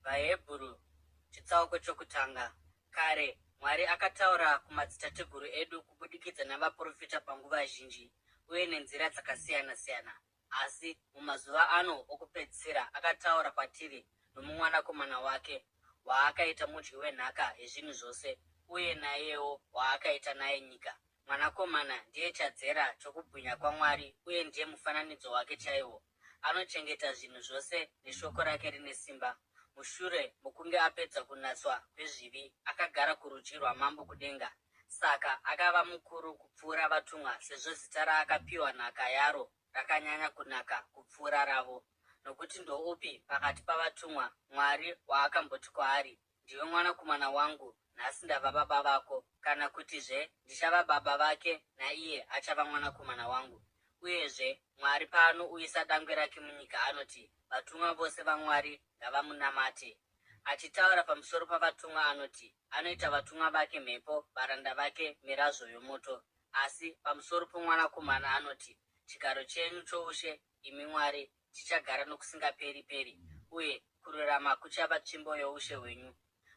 VaHebhuru chitsauko chokutanga. Kare, Mwari akataura kumadzitateguru edu kubudikidza navaprofita panguva zhinji uye nenzira dzakasiyana-siyana. Asi mumazuva ano okupedzisira akataura kwatiri nomuMwanakomana wake, waakaita mudyi wenhaka yezvinhu zvose uye naiyewo waakaita naye nyika. Mwanakomana ndiye chadzera chokubwinya kwaMwari uye ndiye mufananidzo wake chaiwo. Anochengeta zvinhu zvose neshoko rake rine simba. Mushure mokunge apedza kunatswa kwezvivi, akagara kurudyi rwaMambo kudenga. Saka akava mukuru kupfuura vatumwa sezvo zita raakapiwa nhaka yaro rakanyanya kunaka kupfuura ravo. Nokuti ndoupi pakati pavatumwa Mwari waakamboti kwaari, Ndiwe mwanakomana wangu, nhasi ndava baba vako, kana kutizve, Ndichava baba vake naiye achava mwanakomana wangu? Uyezve, Mwari paanouyisa dangwe rake munyika anoti, Vatumwa vose vaMwari ngavamunamate. Achitaura pamusoro pavatumwa anoti, Anoita vatumwa vake mhepo, varanda vake mirazvo yomoto. Asi pamusoro poMwanakomana anoti, Chigaro chenyu choushe, imi Mwari, chichagara nokusingaperi-peri, uye kururama kuchava tsvimbo youshe hwenyu.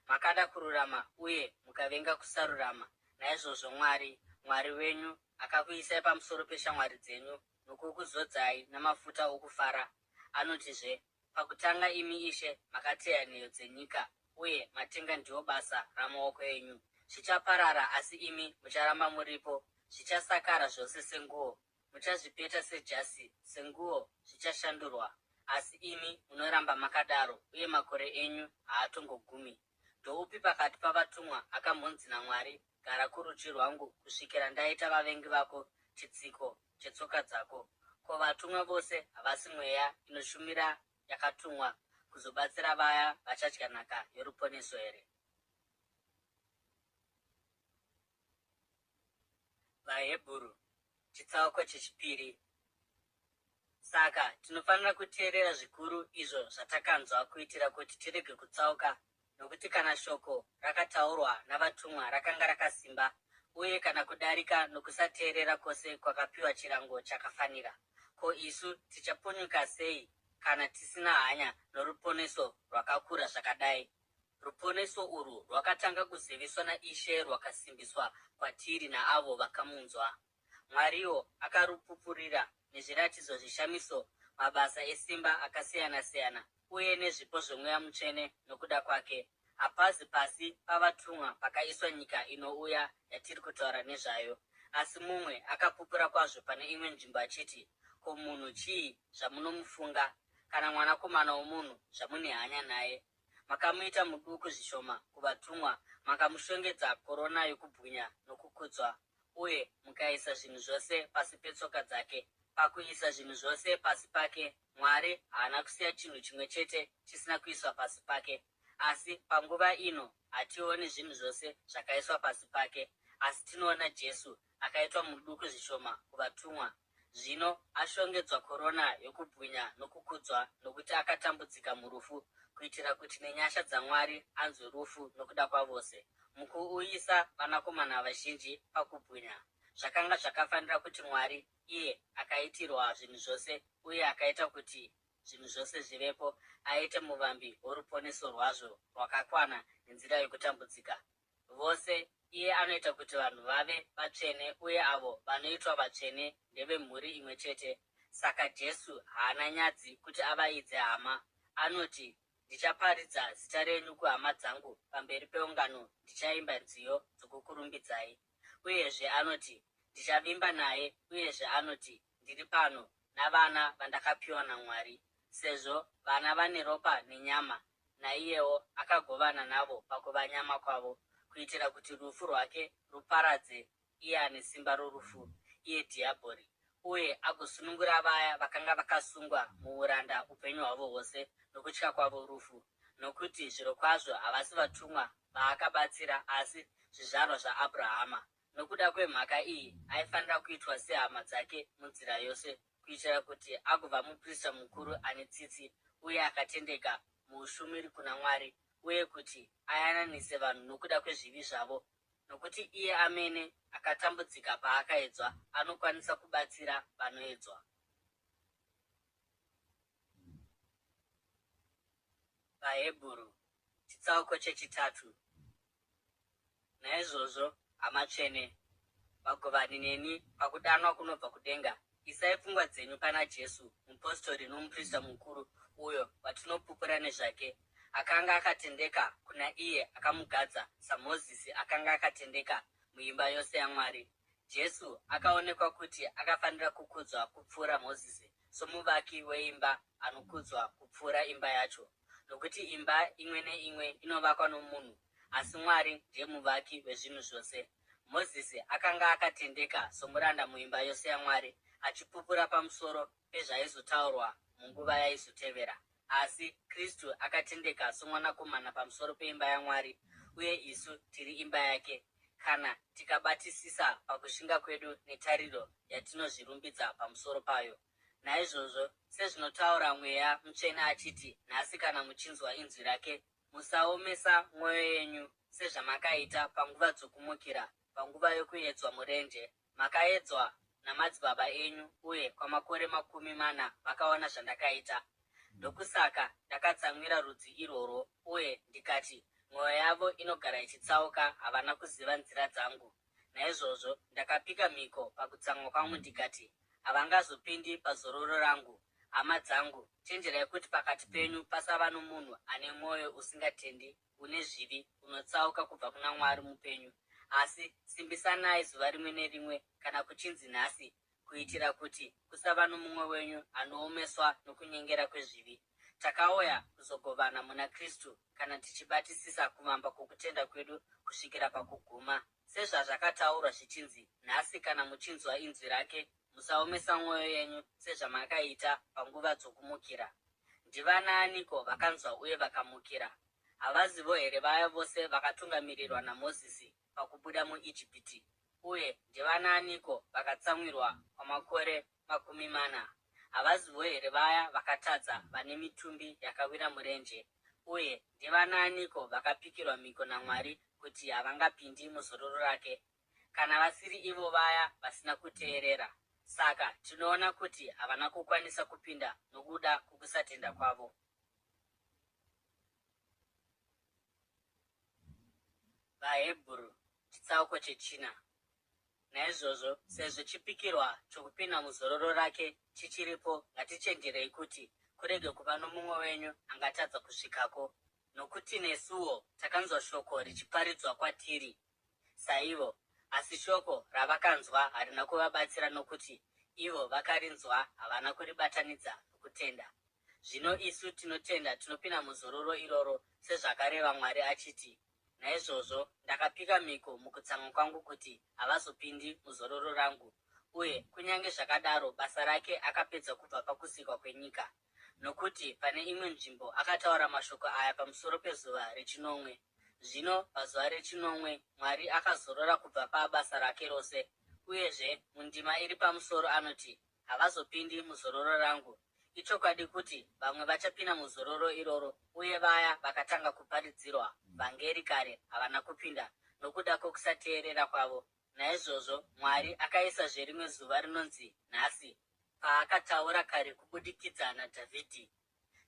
Makada kururama uye mukavenga kusarurama, naizvozvo Mwari, Mwari wenyu, akakuisai pamusoro peshamwari dzenyu nokukuzodzai namafuta okufara. Anotizve, Pakutanga imi Ishe makateya nheyo dzenyika, uye matenga ndiwo basa ramaoko enyu. Zvichaparara, asi imi mucharamba muripo, zvichasakara zvose senguo, Muchazvipeta sejasi, senguo, zvichashandurwa, asi imi munoramba makadaro, uye makore enyu haatongogumi. Ndoupi pakati pavatumwa akambonzi naMwari, Gara kurudyi rwangu kusvikira ndaita vavengi vako chitsiko chetsoka dzako? Ko vatumwa vose havasi mweya inoshumira yakatumwa kuzobatsira vaya vachadya nhaka yoruponeso here? VaHebhuru chitsauko chechipiri. Saka tinofanira kuteerera zvikuru izvo zvatakanzwa kuitira kuti tirege kutsauka, nokuti kana shoko rakataurwa navatumwa rakanga rakasimba, uye kana kudarika nokusateerera kwose kwakapiwa chirango chakafanira, ko isu tichapunyuka sei kana tisina hanya noruponeso rwakakura zvakadai? Ruponeso urwu rwakatanga kuziviswa naIshe rwakasimbiswa kwatiri naavo vakamunzwa. Mwariwo akarupupurira nezviratidzo zvishamiso, mabasa esimba akasiyana-siyana, uye nezvipo zvoMweya Mutsvene nokuda kwake. Hapazi pasi pavatumwa pakaiswa nyika inouya yatiri kutaura nezvayo. Asi mumwe akapupura kwazvo pane imwe nzvimbo achiti, Ko munhu chii zvamunomufunga, kana mwanakomana womunhu zvamune hanya naye? Makamuita muduku zvishoma kuvatumwa, makamushongedza korona yokubwinya nokukudzwa, uye mukaisa zvinhu zvose pasi petsoka dzake. Pakuisa zvinhu zvose pasi pake, Mwari haana kusiya chinhu chimwe chete chisina kuiswa pasi pake. Asi panguva ino hationi zvinhu zvose zvakaiswa pasi pake, asi tinoona Jesu, akaitwa muduku zvishoma kuvatumwa, Zvino ashongedzwa korona yokubwinya nokukudzwa, nokuti akatambudzika murufu, kuitira kuti nenyasha dzaMwari anzwe rufu nokuda kwavose. Mukuuyisa vanakomana vazhinji pakubwinya, zvakanga zvakafanira kuti Mwari, iye akaitirwa zvinhu zvose uye akaita kuti zvinhu zvose zvivepo, aite muvambi woruponeso rwazvo rwakakwana nenzira yokutambudzika. Vose, iye anoita kuti vanhu vave vatsvene uye avo vanoitwa vatsvene ndevemhuri imwe chete. Saka Jesu haana nyadzi kuti avaidze hama. Anoti, Ndichaparidza zita renyu kuhama dzangu, pamberi peungano ndichaimba nziyo dzokukurumbidzai. Uyezve anoti, Ndichavimba naye. Uyezve anoti, Ndiri pano navana vandakapiwa naMwari. Sezvo vana vane ropa nenyama, naiyewo akagovana navo pakuva nyama kwavo, kuitira kuti rufu rwake ruparadze iye ane simba rorufu, iye Dhiabhori, uye agosunungura vaya vakanga vakasungwa muuranda upenyu hwavo hwose nokutya kwavo rufu. Nokuti zvirokwazvo havasi vatumwa vaakabatsira asi zvizvarwa zvaAbrahama. Nokuda kwemhaka iyi aifanira kuitwa sehama dzake munzira yose, kuitira kuti agova muprista mukuru ane tsitsi uye akatendeka muushumiri kuna Mwari uye kuti ayananise vanhu nokuda kwezvivi zvavo. Nokuti iye amene akatambudzika paakaedzwa, anokwanisa kubatsira vanoedzwa. VaHebhuru. Chitsauko chechitatu. Naizvozvo, hama tsvene, vagovani neni pakudanwa kunobva kudenga, isai pfungwa dzenyu pana Jesu, mupostori nomuprista mukuru, uyo watinopupura nezvake. Akanga akatendeka kuna iye akamugadza, saMozisi akanga akatendeka muimba yose yaMwari. Jesu akaonekwa kuti akafanira kukudzwa kupfuura Mozisi, somuvaki weimba anokudzwa kupfuura imba yacho. Nokuti imba imwe neimwe inovakwa nomunhu, asi Mwari ndiye muvaki wezvinhu zvose. Mozisi akanga akatendeka somuranda muimba yose yaMwari, achipupura pamusoro pezvaizotaurwa munguva yaizotevera. Asi Kristu akatendeka soMwanakomana pamusoro peimba yaMwari, uye isu tiri imba yake, kana tikabatisisa pakushinga kwedu netariro yatinozvirumbidza pamusoro payo. Naizvozvo, sezvinotaura Mweya Mutsvene achiti, Nhasi kana muchinzwa inzwi rake, musaomesa mwoyo yenyu sezvamakaita panguva dzokumukira, panguva yokuedzwa murenje. Makaedzwa namadzibaba enyu uye kwamakore 40 vakaona zvandakaita. Ndokusaka ndakatsamwira rudzi irworwo uye ndikati, Mwoyo yavo inogara ichitsauka, havana kuziva nzira dzangu. Naizvozvo ndakapika mhiko pakutsamwa kwangu ndikati, Havangazopindi pazororo rangu. Hama dzangu, chenjerai kuti pakati penyu pasava nomunhu ane mwoyo usingatendi, une zvivi, unotsauka kubva kuna Mwari mupenyu. Asi simbisanai zuva rimwe nerimwe, kana kuchinzi nhasi, kuitira kuti kusava nomumwe wenyu anoomeswa nokunyengera kwezvivi. Takauya kuzogovana muna Kristu kana tichibatisisa kuvamba kwokutenda kwedu kusvikira pakuguma. Sezvazvakataurwa zvichinzi, Nhasi kana muchinzwa inzwi rake, musaomesa mwoyo yenyu sezvamakaita panguva dzokumukira. Ndivanaaniko vakanzwa uye vakamukira? Havazivo here vaya vose vakatungamirirwa naMozisi pakubuda muIjipiti? Uye ndivanaaniko vakatsamwirwa kwamakore 40? Havazivo here vaya vakatadza vane mitumbi yakawira murenje? Uye ndivanaaniko vakapikirwa mhiko naMwari kuti havangapindi muzororo rake, kana vasiri ivo vaya vasina kuteerera? Saka tinoona kuti havana kukwanisa kupinda nokuda kwokusatenda kwavo. VaHebhuru chitsauko chechina. Naizvozvo, sezvo chipikirwa chokupinda muzororo rake chichiripo, ngatichenjerei kuti kurege kuva nomumwe wenyu angatadza kusvikako. Nokuti nesuwo takanzwa shoko richiparidzwa kwatiri saivo, asi shoko ravakanzwa harina kuvabatsira nokuti ivo vakarinzwa havana kuribatanidza nokutenda. Zvino isu tinotenda tinopinda muzororo iroro sezvakareva Mwari achiti, Naizvozvo ndakapika mhiko mukutsamwa kwangu kuti havazopindi muzororo rangu. Uye kunyange zvakadaro basa rake akapedza kubva pakusikwa kwenyika. Nokuti pane imwe nzvimbo akataura mashoko aya pamusoro pezuva rechinomwe. Zvino pazuva rechinomwe Mwari akazorora kubva pabasa rake rose. Uyezve mundima iri pamusoro anoti, Havazopindi muzororo rangu. Ichokwadi kuti vamwe vachapinda muzororo iroro, uye vaya vakatanga kuparidzirwa vhangeri kare havana kupinda nokuda kwokusateerera kwavo. Naizvozvo Mwari akaisazve rimwe zuva rinonzi Nhasi, paakataura kare kubudikidza naDhavhidhi,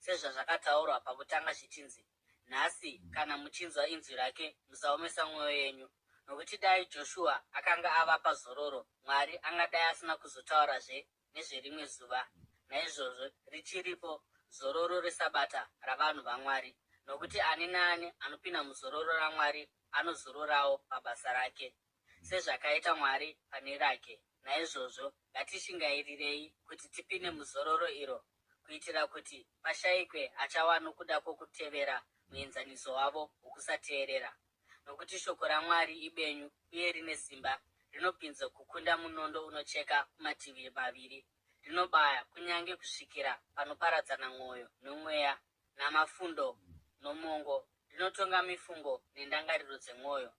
sezvazvakataurwa pakutanga zvichinzi, Nhasi, kana muchinzwa inzwi rake, musaomesa mwoyo yenyu. Nokuti dai Joshua akanga avapa zororo, Mwari angadai asina kuzotaurazve nezverimwe zuva. Naizvozvo richiripo zororo reSabata ravanhu vaMwari, nokuti ani naani anopinda muzororo raMwari anozororawo pabasa rake, sezvakaita Mwari pane rake. Naizvozvo ngatishingairirei kuti tipinde muzororo iro, kuitira kuti pashaikwe achawa nokuda kwokutevera muenzaniso wavo wokusateerera. Nokuti shoko raMwari ibenyu uye rine simba, rinopinza kukunda munondo unocheka kumativi maviri, rinobaya kunyange kusvikira panoparadzana mwoyo nomweya, namafundo nomongo, rinotonga mifungo nendangariro dzemwoyo.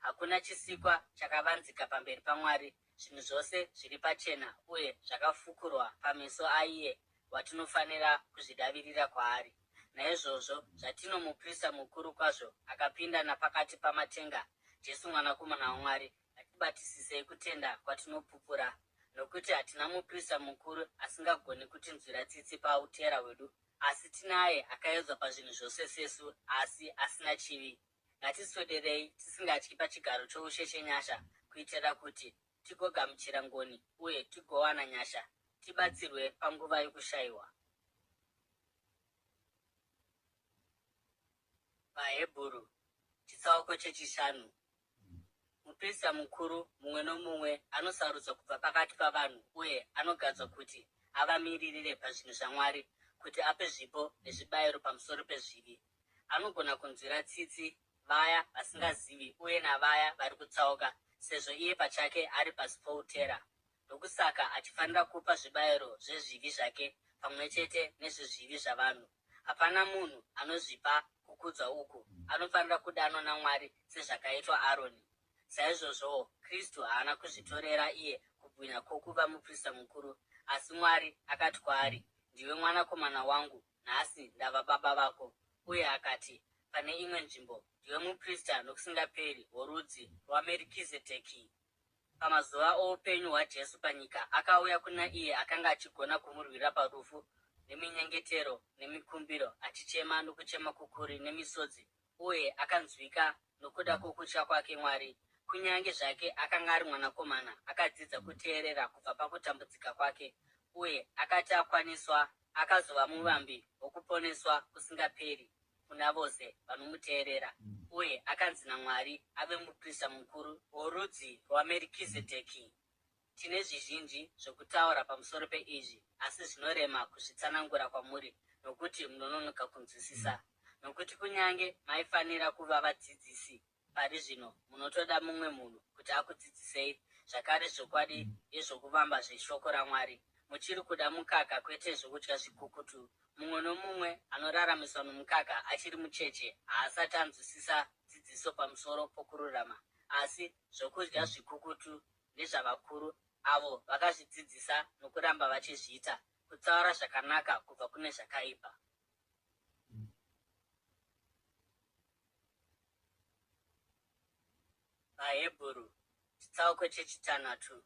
Hakuna chisikwa chakavanzika pamberi paMwari, zvinhu zvose zviri pachena uye zvakafukurwa pameso aiye watinofanira kuzvidavirira kwaari. Naizvozvo, zvatino muprista mukuru kwazvo akapinda napakati pamatenga, Jesu Mwanakomana waMwari, ngatibatisisei kutenda kwatinopupura. Nokuti hatina muprista mukuru asingagoni kutinzwira tsitsi pautera hwedu, Asi tinaye akaedzwa pazvinhu zvose sesu, asi asina chivi. Ngatiswederei tisingatyi pachigaro choushe chenyasha, kuitira kuti tigogamuchira ngoni uye tigowana nyasha, tibatsirwe panguva yokushayiwa. VaHebhuru, chitsauko chechishanu. Muprista mukuru mumwe nomumwe anosarudzwa kubva pakati pavanhu uye anogadzwa kuti avamiririre pazvinhu zvaMwari, kuti ape zvipo nezvibayiro pamusoro pezvivi. Anogona kunzwira tsitsi vaya vasingazivi uye navaya vari kutsauka, sezvo iye pachake ari pasi poutera. Ndokusaka achifanira kupa zvibayiro zvezvivi zvake pamwe chete nezvezvivi zvavanhu. Hapana munhu anozvipa kukudzwa uku anofanira kudanwa naMwari sezvakaitwa Aroni. Saizvozvowo, Kristu haana kuzvitorera iye kubwinya kwokuva muprista mukuru, asi Mwari akati kwaari, Ndiwe mwanakomana wangu, nhasi ndava baba vako. Uye akati pane imwe nzvimbo, Ndiwe muprista nokusingaperi worudzi rwaMerkizedheki. Pamazuva oupenyu hwaJesu panyika, akauya kuna iye akanga achigona kumurwira parufu neminyengetero nemikumbiro, achichema nokuchema kukuru nemisodzi, uye akanzwika nokuda kwokutya kwake Mwari. Kunyange zvake akanga ari Mwanakomana, akadzidza kuteerera kubva pakutambudzika kwake, uye akati akwaniswa, akazova muvambi wokuponeswa kusingaperi kuna vose vanomuteerera, uye akanzi naMwari ave muprista mukuru worudzi rwaMerkizedheki. Tine zvizhinji zvokutaura pamusoro peizvi, asi zvinorema kuzvitsanangura kwamuri, nokuti munononoka kunzwisisa. Nokuti kunyange maifanira kuva vadzidzisi, Pari zvino munotoda mumwe munhu kuti akudzidzisei zvakare zvokwadi yezvokuvamba zveShoko raMwari. Muchiri kuda mukaka kwete zvokudya zvikukutu. Mumwe nomumwe anoraramiswa nomukaka achiri mucheche haasati anzwisisa dzidziso pamusoro pokururama. Asi zvokudya zvikukutu ndezvavakuru, avo vakazvidzidzisa nokuramba vachizviita, kutsaura zvakanaka kubva kune zvakaipa. VaHebhuru chitsauko chechitanhatu.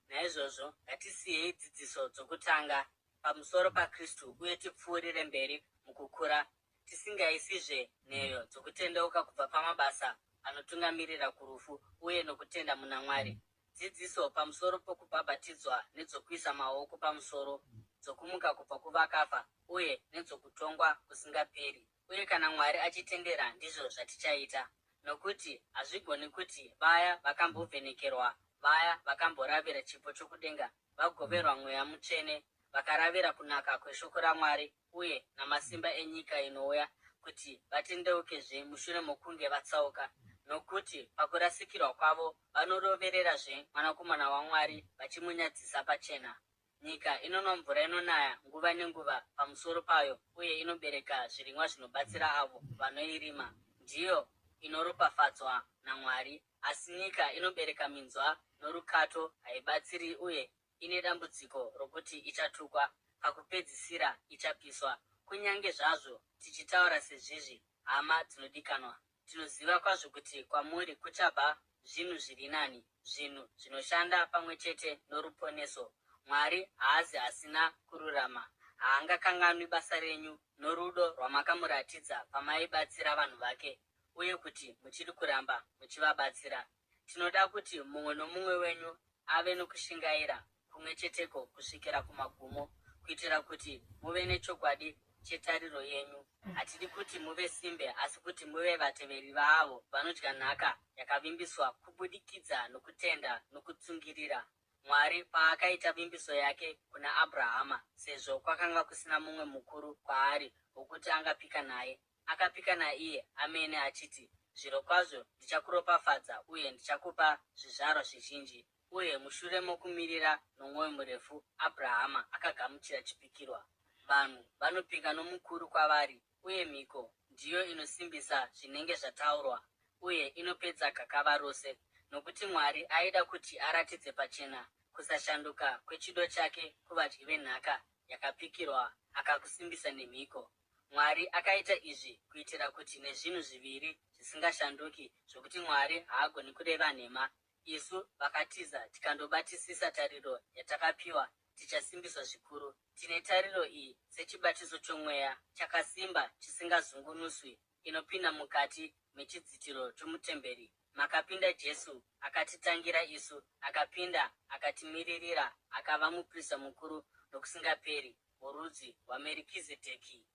Naizvozvo ngatisiyei dzidziso dzokutanga pamusoro paKristu uye tipfuurire mberi mukukura, tisingaisizve nheyo dzokutendeuka kubva pamabasa anotungamirira kurufu uye nokutenda muna Mwari. Dzidziso pamusoro pokubhabhatidzwa nedzokuisa maoko pamusoro, dzokumuka kubva kuvakafa uye nedzokutongwa kusingaperi. Uye kana Mwari achitendera ndizvo zvatichaita. Nokuti hazvigoni kuti vaya vakambovhenekerwa, vaya vakamboravira chipo chokudenga, vagoverwa Mweya Mutsvene, vakaravira kunaka kweshoko raMwari uye namasimba enyika inouya, kuti vatendeukezve mushure mokunge vatsauka. Nokuti pakurasikirwa kwavo vanorovererazve Mwanakomana waMwari vachimunyadzisa pachena. Nyika inonwa mvura inonaya nguva nenguva pamusoro payo uye inobereka zvirimwa zvinobatsira avo vanoirima, ndiyo inoropafadzwa naMwari. Asi nyika inobereka minzwa norukato haibatsiri uye ine dambudziko rokuti ichatukwa, pakupedzisira ichapiswa. Kunyange zvazvo tichitaura sezvizvi, hama dzinodikanwa, Tinoziva kwazvo kuti kwamuri kuchabva zvinhu zviri nani, zvinhu zvinoshanda pamwe chete noruponeso. Mwari haazi asina kururama, haangakanganwi basa renyu norudo rwamakamuratidza pamaibatsira vanhu vake, uye kuti muchiri kuramba muchivabatsira. Tinoda kuti mumwe nomumwe wenyu ave nokushingaira kumwe cheteko kusvikira kumagumo, kuitira kuti muve nechokwadi chetariro yenyu. Hatidi kuti muve simbe, asi kuti muve vateveri vaavo vanodya nhaka yakavimbiswa kubudikidza nokutenda nokutsungirira. Mwari paakaita vimbiso yake kuna Abrahama, sezvo kwakanga kusina mumwe mukuru kwaari wokuti angapika naye, akapika naiye amene achiti, Zvirokwazvo ndichakuropafadza uye ndichakupa zvizvarwa zvizhinji. Uye mushure mokumirira nomwoyo murefu, Abrahama akagamuchira chipikirwa. Vanhu vanopika nomukuru kwavari, uye mhiko ndiyo inosimbisa zvinenge zvataurwa uye inopedza gakava rose. Nokuti Mwari aida kuti aratidze pachena kusashanduka kwechido chake kuvadyi venhaka yakapikirwa, akakusimbisa nemhiko. Mwari akaita izvi kuitira kuti nezvinhu zviviri zvisingashanduki zvokuti Mwari haagoni kureva nhema, isu vakatiza tikandobatisisa tariro yatakapiwa. tichasimbiswa zvikuru. Tine tariro iyi sechibatiso chomweya, chakasimba chisingazungunuswi, inopinda mukati mechidzitiro chomutemberi, makapinda Jesu akatitangira isu, akapinda akatimiririra, akava muprista mukuru nokusingaperi worudzi rwaMerikizedheki.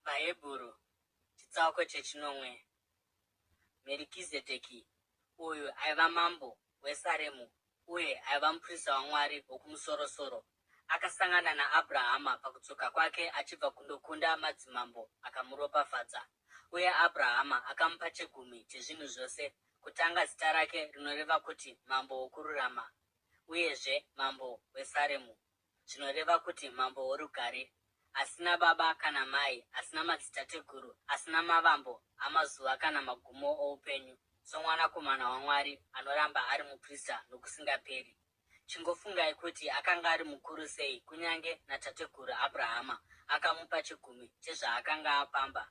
VaHebhuru chitsauko chechinomwe. Merikizedheki uyu aiva mambo weSaremu uye aiva muprista waMwari Wokumusorosoro. Akasangana naAbhurahama pakudzoka kwake achibva kundokunda madzimambo akamuropafadza. Uye Abhurahama akamupa chegumi chezvinhu zvose. Kutanga zita rake rinoreva kuti Mambo Wokururama, uyezve Mambo weSaremu. Zvinoreva kuti Mambo woRugare, asina baba kana mai, asina madzitateguru, asina mavambo amazuva kana magumo oupenyu, soMwanakomana waMwari anoramba ari muprista nokusingaperi. Chingofungai kuti akanga ari mukuru sei kunyange natateguru Abrahama akamupa chegumi chezvaakanga apamba.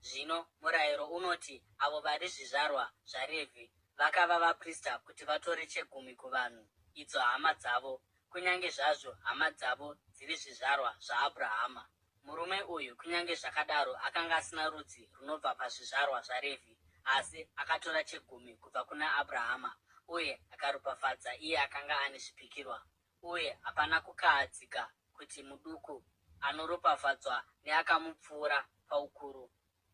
Zvino murayiro unoti avo vari zvizvarwa zvaRevhi vakava vaprista kuti vatore chegumi kuvanhu, idzo hama dzavo, kunyange zvazvo hama dzavo dziri zvizvarwa zvaAbrahama. Murume uyu, kunyange zvakadaro, akanga asina rudzi runobva pazvizvarwa zvaRevhi, asi akatora chegumi kubva kuna Abrahama uye akaropafadza iye akanga ane zvipikirwa. Uye hapana kukahadzika kuti muduku anoropafadzwa neakamupfuura paukuru.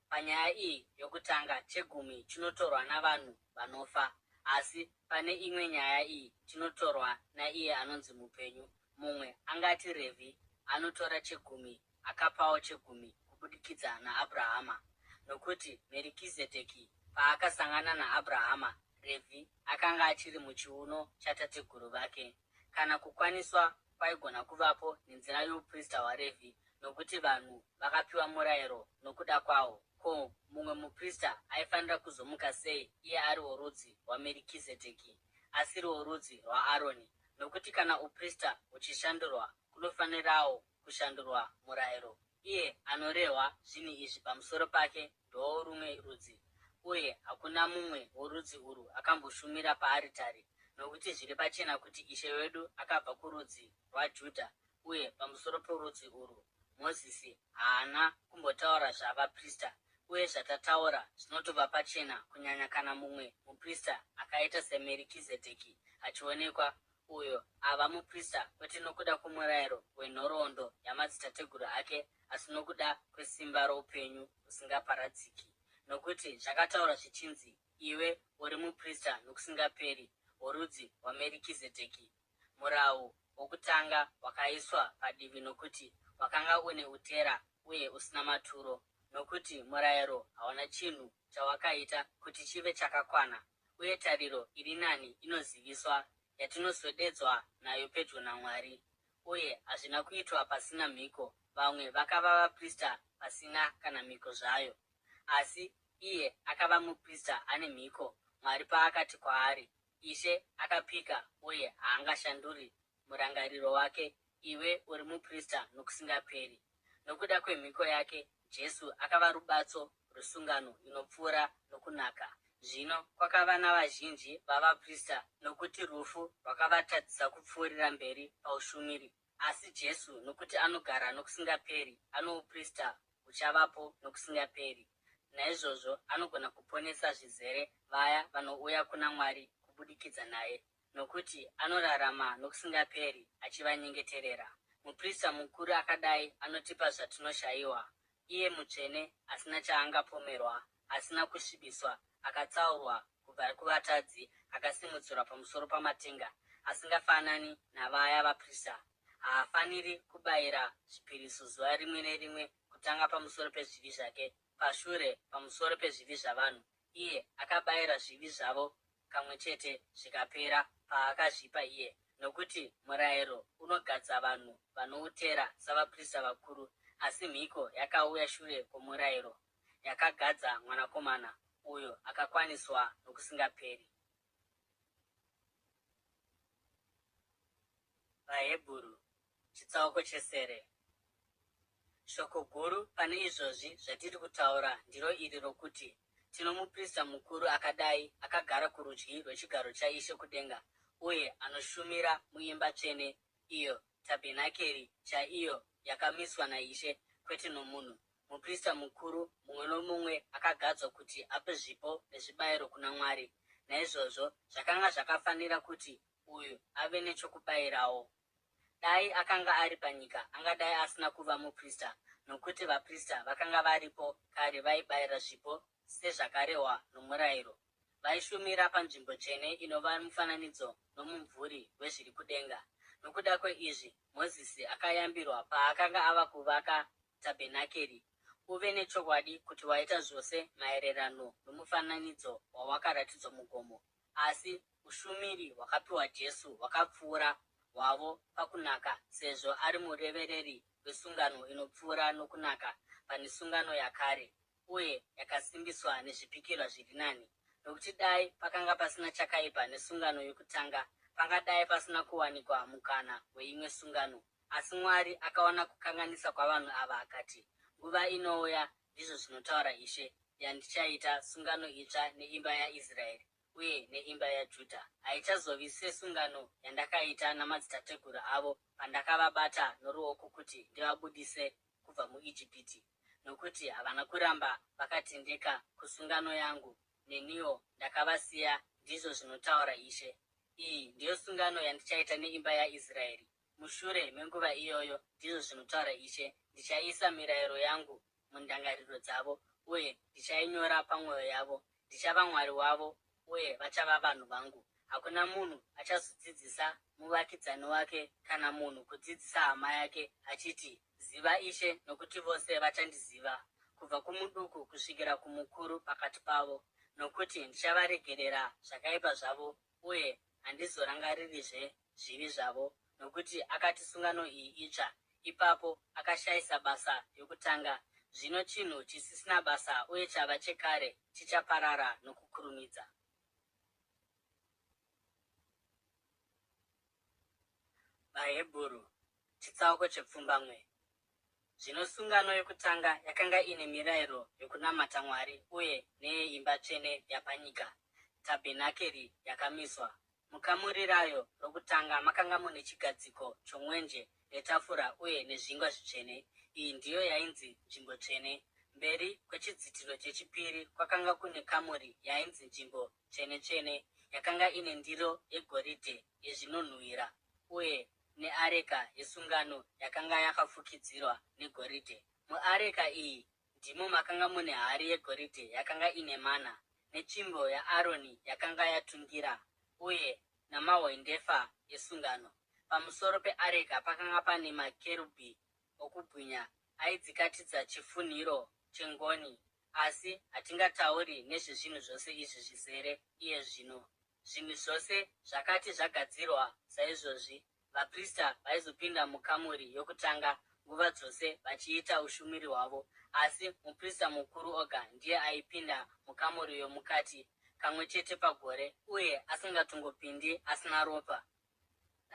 Panyaya iyi yokutanga, chegumi chinotorwa navanhu vanofa, asi pane imwe nyaya iyi chinotorwa naiye anonzi mupenyu. Mumwe angati Revhi anotora chegumi akapawo chegumi kubudikidza naAbrahama. Nokuti Merikizedheki paakasangana naAbrahama, Revhi akanga achiri muchiuno chatateguru vake. Kana kukwaniswa kwaigona kuvapo nenzira youprista hwaRevhi, nokuti vanhu vakapiwa murayiro nokuda kwahwo, ko mumwe muprista aifanira kuzomuka sei iye ari worudzi rwaMerikizedheki, asiri worudzi rwaAroni? Nokuti kana uprista huchishandurwa, kunofanirawo kushandurwa murayiro. Iye anorehwa zvinhu izvi pamusoro pake ndoworumwe rudzi, uye hakuna mumwe worudzi urwu akamboshumira paaritari, nokuti zviri pachena kuti Ishe wedu akabva kurudzi rwaJudha, uye pamusoro porudzi urwu Mozisi haana kumbotaura zvavaprista, uye zvatataura zvinotova pachena, kunyanya kana mumwe muprista akaita saMerikizedheki achionekwa, uyo ava muprista kwete nokuda kwomurayiro wenhoroondo yamadzitateguru ake asi nokuda kwesimba roupenyu husingaparadziki. Nokuti zvakataurwa zvichinzi, Iwe uri muprista nokusingaperi worudzi rwaMerikizedheki. Murau wokutanga wakaiswa padivi nokuti wakanga une utera uye usina maturo, nokuti murayiro hauna chinhu chawakaita kuti chive chakakwana, uye tariro iri nani inoziviswa, yatinoswededzwa nayo pedyo naMwari. Uye hazvina kuitwa pasina mhiko, vamwe vakava vaprista pasina kana mhiko zvayo. Asi iye akava muprista ane mhiko, Mwari paakati kwaari, Ishe akapika uye haangashanduri murangariro wake, Iwe uri muprista nokusingaperi. Nokuda kwemhiko yake, Jesu akava rubatso rwesungano inopfuura nokunaka. Zvino kwakava navazhinji vavaprista, nokuti rufu rwakavatadzisa kupfuurira mberi paushumiri. Asi Jesu, nokuti anogara nokusingaperi, anouprista huchavapo nokusingaperi. Naizvozvo anogona kuponesa zvizere vaya vanouya kuna Mwari kubudikidza naye, nokuti anorarama nokusingaperi achivanyengeterera. Muprista mukuru akadai anotipa zvatinoshayiwa, iye mutsvene, asina chaangapomerwa, asina kusvibiswa, akatsaurwa kubva kuvatadzi, akasimudzirwa pamusoro pamatenga, asingafanani navaya vaprista. Haafaniri kubayira zvipiriso zuva rimwe nerimwe, kutanga pamusoro pezvivi zvake, pashure pamusoro pezvivi zvavanhu. Iye akabayira zvivi zvavo kamwe chete zvikapera paakazvipa iye, nokuti murayiro unogadza vanhu vanoutera savaprista vakuru, asi mhiko yakauya shure kwomurayiro, yakagadza Mwanakomana, uyo akakwaniswa nokusingaperi. VaHebhuru, chitsauko chesere. Shoko guru pane izvozvi zvatiri kutaura ndiro iri rokuti, Tino muprista mukuru akadai, akagara kurudyi rwechigaro chaIshe kudenga, uye anoshumira muimba tsvene, iyo tabhenakeri chaiyo yakamiswa naIshe, kwete nomunhu. Muprista mukuru mumwe nomumwe akagadzwa kuti ape zvipo nezvibayiro kuna Mwari. Naizvozvo zvakanga zvakafanira kuti uyu ave nechokubayirawo. Dai akanga ari panyika, angadai asina kuva muprista, nokuti vaprista vakanga varipo kare vaibayira zvipo sezvakarehwa nomurayiro. Vaishumira panzvimbo tsvene inova mufananidzo nomumvuri wezviri kudenga. Nokuda kweizvi, Mozisi akayambirwa paakanga ava kuvaka tabhenakeri, Uve nechokwadi kuti waita zvose maererano nomufananidzo wawakaratidzwa mugomo. Asi ushumiri hwakapiwa Jesu hwakapfuura hwavo pakunaka sezvo ari murevereri wesungano inopfuura nokunaka pane sungano yakare uye yakasimbiswa nezvipikirwa zviri nani. Nokuti dai pakanga pasina chakaipa nesungano yokutanga, pangadai pasina kuwanikwa mukana weimwe sungano. Asi Mwari akaona kukanganisa kwavanhu ava akati, Nguva inouya, ndizvo zvinotaura Ishe, yandichaita sungano itsva neimba yaIsraeri uye neimba yaJudha. Haichazovi sesungano yandakaita namadzitateguru avo pandakavabata noruoko kuti ndivabudise kubva muIjipiti, nokuti havana kuramba vakatendeka kusungano yangu, neniwo ndakavasiya, ndizvo zvinotaura Ishe. Iyi ndiyo sungano yandichaita neimba yaIsraeri Mushure menguva iyoyo, ndizvo zvinotaura Ishe, ndichaisa mirayiro yangu mundangariro dzavo, uye ndichainyora pamwoyo yavo. Ndichava Mwari wavo, uye vachava vanhu vangu. Hakuna munhu achazodzidzisa muvakidzani wake kana munhu kudzidzisa hama yake, achiti, Ziva Ishe, nokuti vose vachandiziva, kubva kumuduku kusvikira kumukuru pakati pavo, nokuti ndichavaregerera zvakaipa zvavo, uye handizorangaririzve zvivi zvavo, nokuti akati sungano iyi itsva, ipapo akashayisa basa yokutanga. Zvino chinhu chisisina basa uye chava chekare chichaparara nokukurumidza. VaHebhuru, chitsauko chepfumbamwe. Zvino sungano yokutanga yakanga ine mirayiro yokunamata Mwari uye neyeimba tsvene yapanyika, tabhenakeri yakamiswa. Mukamuri rayo rokutanga makanga mune chigadziko chomwenje netafura uye nezvingwa zvitsvene. Iyi ndiyo yainzi Nzvimbo Tsvene. Mberi kwechidzitiro chechipiri kwakanga kune kamuri yainzi Nzvimbo Tsvene-tsvene, yakanga ine ndiro yegoridhe yezvinonhuhwira uye neareka yesungano yakanga yakafukidzirwa negoridhe. Muareka iyi ndimo makanga mune hari yegoridhe yakanga ine mana, netsvimbo yaAroni yakanga yatungira, uye namahwendefa esungano. Pamusoro peareka pakanga pane makerubhi okubwinya aidzikatidza chifunhiro chengoni. Asi hatingatauri nezvezvinhu zvose izvi zvizere iye zvino. Zvinhu zvose zvakati zvagadzirwa saizvozvi, vaprista vaizopinda mukamuri yokutanga nguva dzose vachiita ushumiri hwavo, asi muprista mukuru oga ndiye aipinda mukamuri yomukati kamwe chete pagore, uye asingatongopindi asina ropa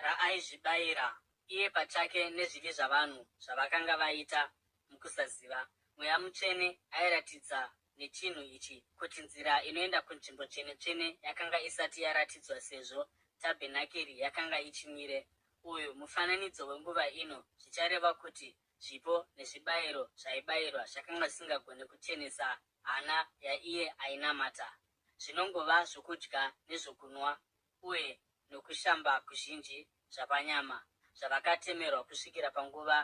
raaizvibayira iye pachake nezvivi zvavanhu zvavakanga vaita mukusaziva. Mweya Mutsvene airatidza nechinhu ichi kuti nzira inoenda kunzvimbo tsvene-tsvene yakanga isati yaratidzwa sezvo tabhenakeri yakanga ichimire. Uyu mufananidzo wenguva ino zvichareva kuti zvipo nezvibayiro zvaibayirwa zvakanga zvisingagone kuchenesa hana yaiye ainamata. Zvinongova zvokudya nezvokunwa uye nokushamba kuzhinji zvapanyama zvavakatemerwa kusvikira panguva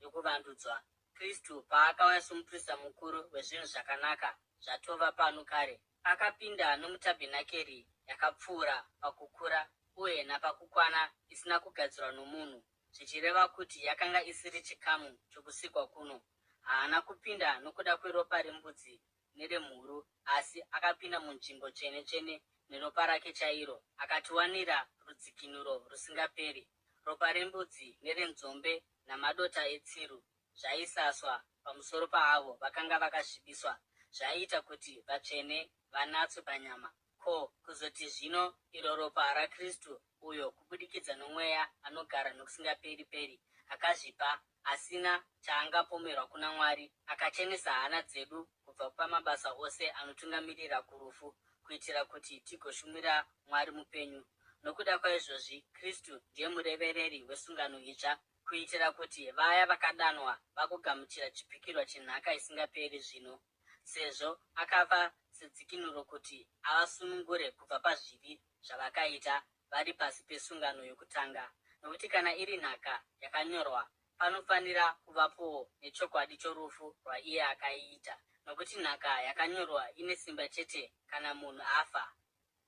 yokuvandudzwa. Kristu paakauya somuprista mukuru wezvinhu zvakanaka zvatova pano kare, akapinda nomutabhenakeri yakapfuura pakukura uye napakukwana isina kugadzirwa nomunhu, zvichireva kuti yakanga isiri chikamu chokusikwa kuno. Haana kupinda nokuda kweropa rembudzi neremhuru, asi akapinda munzvimbo tsvene-tsvene neropa rake chairo, akatiwanira rudzikinuro rusingaperi. Ropa rembudzi nerenzombe namadota etsiru zvaisaswa pamusoro paavo vakanga vakasvibiswa, zvaiita kuti vatsvene vanatswe panyama. Ko, kuzoti zvino iro ropa raKristu, uyo kubudikidza noMweya anogara nokusingaperi-peri, akazvipa asina chaangapomerwa kuna Mwari, akachenesa hana dzedu kubva. kubva pamabasa ose anotungamirira kurufu kuitira kuti tigoshumira Mwari mupenyu. Nokuda kwaizvozvi, Kristu ndiye murevereri wesungano itsva, kuitira kuti vaya vakadanwa vagogamuchira chipikirwa chenhaka isingaperi zvino, sezvo akafa sedzikinuro kuti avasunungure kubva pazvivi zvavakaita vari pasi pesungano yokutanga. Nokuti kana iri nhaka yakanyorwa, panofanira kuvapowo nechokwadi chorufu rwaiye akaiita, nokuti nhaka yakanyorwa ine simba chete kana munhu afa.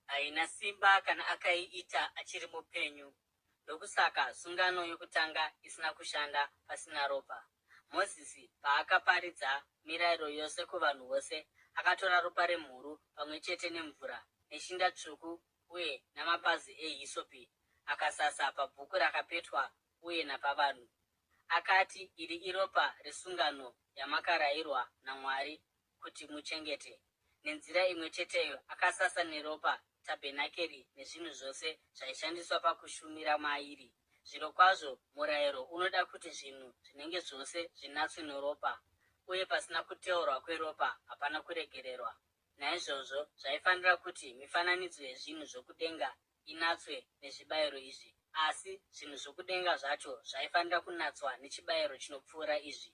Haina simba kana akaiita achiri mupenyu. Ndokusaka sungano yokutanga isina kushanda pasina ropa. Mozisi paakaparidza mirayiro yose kuvanhu vose, akatora ropa remhuru pamwe chete nemvura, neshinda tsvuku uye namapazi ehisopi, akasasa pabhuku rakapetwa uye napavanhu. Akati, Iri iropa resungano yamakarayirwa naMwari kuti muchengete. Nenzira imwe cheteyo akasasa neropa tabhenakeri nezvinhu zvose zvaishandiswa pakushumira mairi. Zvirokwazvo, murayiro unoda kuti zvinhu zvinenge zvose zvinatswe neropa, uye pasina kuteurwa kweropa hapana kuregererwa. Naizvozvo zvaifanira kuti mifananidzo yezvinhu zvokudenga inatswe nezvibayiro izvi, asi zvinhu zvokudenga zvacho zvaifanira kunatswa nechibayiro chinopfuura izvi.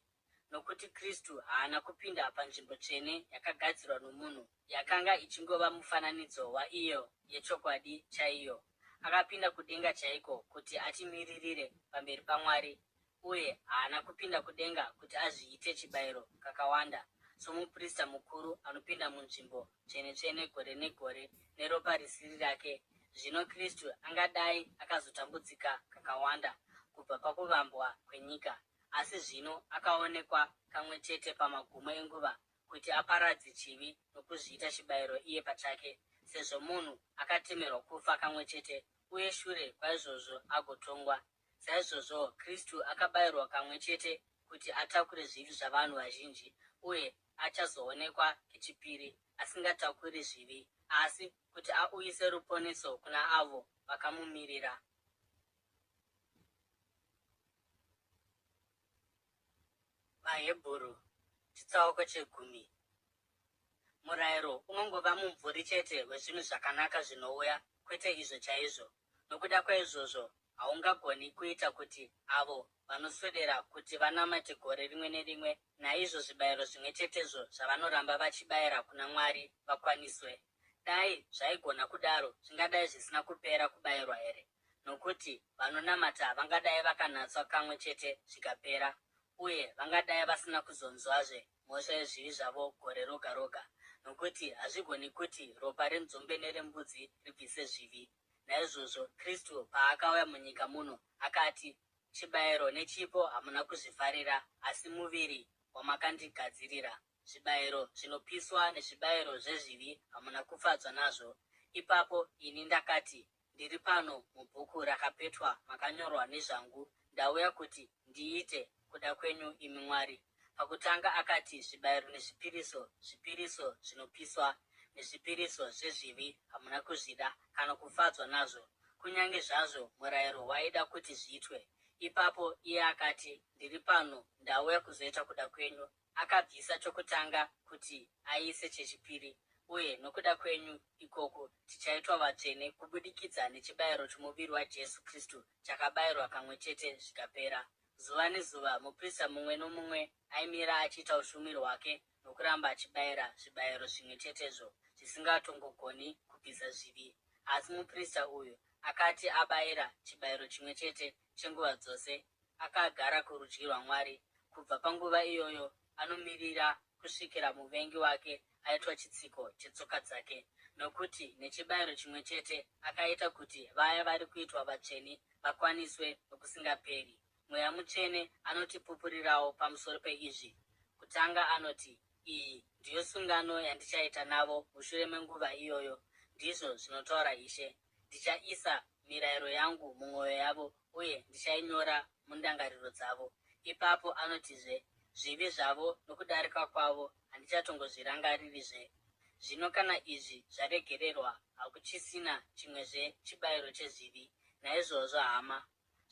Nokuti Kristu haana kupinda panzvimbo tsvene yakagadzirwa nomunhu, yakanga ichingova mufananidzo waiyo yechokwadi chaiyo. Akapinda kudenga chaiko kuti atimiririre pamberi paMwari, uye haana kupinda kudenga kuti azviite chibayiro kakawanda, somuprista mukuru anopinda munzvimbo tsvene-tsvene gore negore neropa risiri rake. Zvino Kristu angadai akazotambudzika kakawanda kubva pakuvambwa kwenyika. Asi zvino akaonekwa kamwe chete pamagumo enguva kuti aparadze chivi nokuzviita chibayiro iye pachake, sezvo munhu akatemerwa kufa kamwe chete uye shure kwaizvozvo agotongwa, saizvozvowo Kristu akabayirwa kamwe chete kuti atakure zvivi zvavanhu vazhinji, uye achazoonekwa kechipiri, asingatakuri zvivi, asi kuti auyise ruponeso kuna avo vakamumirira. VaHebhuru chitsauko chegumi. Murayiro unongova mumvuri chete wezvinhu zvakanaka zvinouya, kwete izvo chaizvo. Nokuda kwaizvozvo, haungagoni kuita kuti avo vanoswedera kuti vanamate gore rimwe nerimwe naizvo zvibayiro zvimwe chetezvo zvavanoramba vachibayira kuna Mwari vakwaniswe. Dai zvaigona kudaro, zvingadai zvisina kupera kubayirwa here? Nokuti vanonamata vangadai vakanatswa kamwe chete zvikapera, uye vangadai vasina kuzonzwazve mhosva yezvivi zvavo gore roga roga. Nokuti hazvigoni kuti ropa renzombe nerembudzi ribvise zvivi. Naizvozvo Kristu paakauya munyika muno, akati, Chibayiro nechipo hamuna kuzvifarira, asi muviri wamakandigadzirira. Zvibayiro zvinopiswa nezvibayiro zvezvivi hamuna kufadzwa nazvo. Ipapo ini ndakati, Ndiri pano, mubhuku rakapetwa makanyorwa nezvangu, ndauya kuti ndiite kuda kwenyu imi Mwari. Pakutanga akati, Zvibayiro nezvipiriso, zvipiriso zvinopiswa nezvipiriso zvezvivi hamuna kuzvida kana kufadzwa nazvo, kunyange zvazvo murayiro waida kuti zviitwe. Ipapo iye akati, Ndiri pano, ndauya kuzoita kuda kwenyu. Akabvisa chokutanga kuti aise chechipiri, uye nokuda kwenyu ikoku tichaitwa vatsvene kubudikidza nechibayiro chomuviri waJesu Kristu chakabayirwa kamwe chete zvikapera. Zuva nezuva muprista mumwe nomumwe aimira achiita ushumiri hwake nokuramba achibayira zvibayiro zvimwe chetezvo zvisingatongogoni kubvisa zvivi. Asi muprista uyu akati abayira chibayiro chimwe chete chenguva dzose, akagara kurudyi rwaMwari. Kubva panguva iyoyo anomirira kusvikira muvengi wake aitwa chitsiko chetsoka dzake. Nokuti nechibayiro chimwe chete akaita kuti vaya vari kuitwa vatsvene vakwaniswe nokusingaperi. Mweya Mutsvene anotipupurirawo pamusoro peizvi. Kutanga anoti, Iyi ndiyo sungano yandichaita navo mushure menguva iyoyo, ndizvo zvinotaura Ishe. Ndichaisa mirayiro yangu mumwoyo yavo uye ndichainyora mundangariro dzavo. Ipapo anotizve, Zvivi zvavo nokudarika kwavo handichatongozvirangaririzve. Zvino kana izvi zvaregererwa, hakuchisina chimwezve chibayiro chezvivi. Naizvozvo, hama,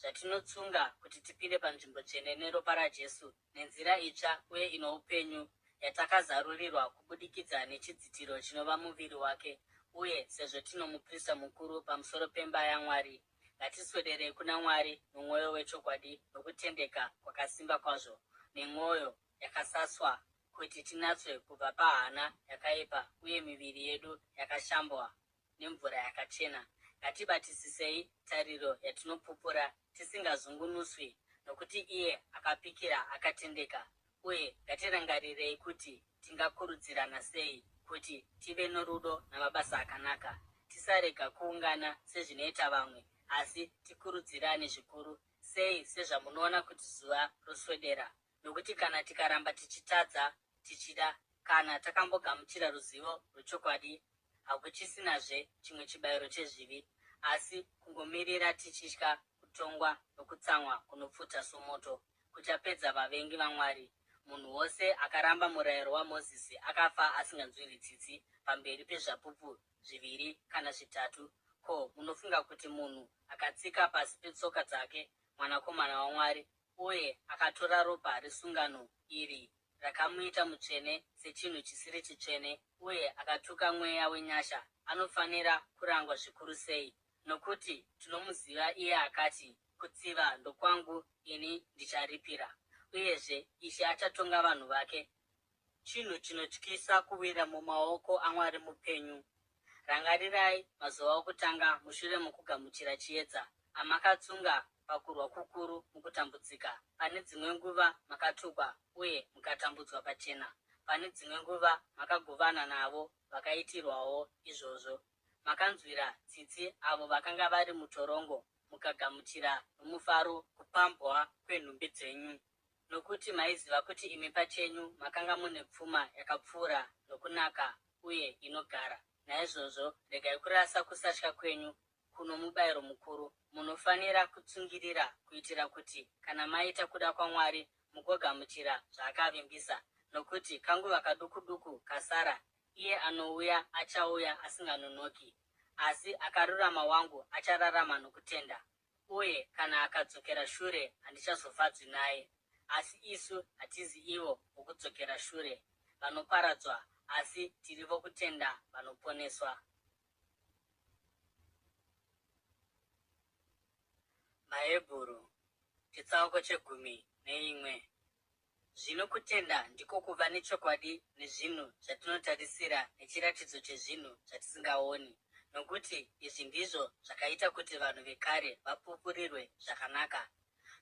zvatinotsunga kuti tipinde panzvimbo tsvene neropa raJesu, nenzira itsva uye ino upenyu, yatakazarurirwa kubudikidza nechidzitiro chinova muviri wake, uye sezvo tino muprista mukuru pamusoro pemba yaMwari, ngatiswederei kuna Mwari nomwoyo wechokwadi nokutendeka kwakasimba kwazvo, nemwoyo yakasaswa kuti tinatswe kubva pahana yakaipa uye miviri yedu yakashambwa nemvura yakachena. Ngatibatisisei tariro yatinopupura, tisingazungunuswi, nokuti iye akapikira akatendeka. Uye ngatirangarirei kuti tingakurudzirana sei kuti tive norudo namabasa akanaka, tisarega kuungana sezvinoita vamwe, asi tikurudzirane zvikuru sei sezvamunoona kuti zuva roswedera. Nokuti kana tikaramba tichitadza tichida, kana takambogamuchira ruzivo rwechokwadi, hakuchisinazve chimwe chibayiro chezvivi, asi kungomirira tichitya kutongwa nokutsamwa kunopfuta somoto, kuchapedza vavengi vaMwari. Munhu wose akaramba murayiro waMozisi akafa asinganzwirwi tsitsi pamberi pezvapupu zviviri kana zvitatu. Ko, munofunga kuti munhu akatsika pasi petsoka dzake Mwanakomana waMwari uye akatora ropa resungano iri rakamuita mutsvene sechinhu chisiri chitsvene uye akatuka Mweya wenyasha, anofanira kurangwa zvikuru sei? Nokuti tinomuziva iye akati, Kutsiva ndokwangu, ini ndicharipira. Uyezve, Ishe achatonga vanhu vake. Chinhu chinotyisa kuwira mumaoko aMwari mupenyu. Rangarirai mazuva okutanga mushure mokugamuchira chiedza, amakatsunga pakurwa kukuru mukutambudzika, pane dzimwe nguva makatukwa uye mukatambudzwa pachena, pane dzimwe nguva makagovana navo vakaitirwawo izvozvo. Makanzwira tsitsi avo vakanga vari mutorongo, mukagamuchira nomufaro kupambwa kwenhumbi dzenyu. Nokuti maiziva kuti imi pachenyu makanga mune pfuma yakapfuura nokunaka uye inogara. Naizvozvo regai kurasa kusatya kwenyu kuno mubayiro mukuru. Munofanira kutsungirira kuitira kuti kana maita kuda kwaMwari mugogamuchira zvaakavimbisa. Nokuti kanguva kaduku-duku kasara, iye anouya achauya asinganonoki. Asi akarurama wangu achararama nokutenda. Uye kana akadzokera shure handichazofadzwi naye. Asi isu hatizi ivo vokudzokera shure, vanoparadzwa, asi tiri vokutenda vanoponeswa. VaHebhuru chitsauko chegumi neimwe. Zvino kutenda ndiko kuva nechokwadi nezvinhu zvatinotarisira nechiratidzo chezvinhu zvatisingaoni. Nokuti izvi ndizvo zvakaita kuti vanhu vekare vapupurirwe zvakanaka.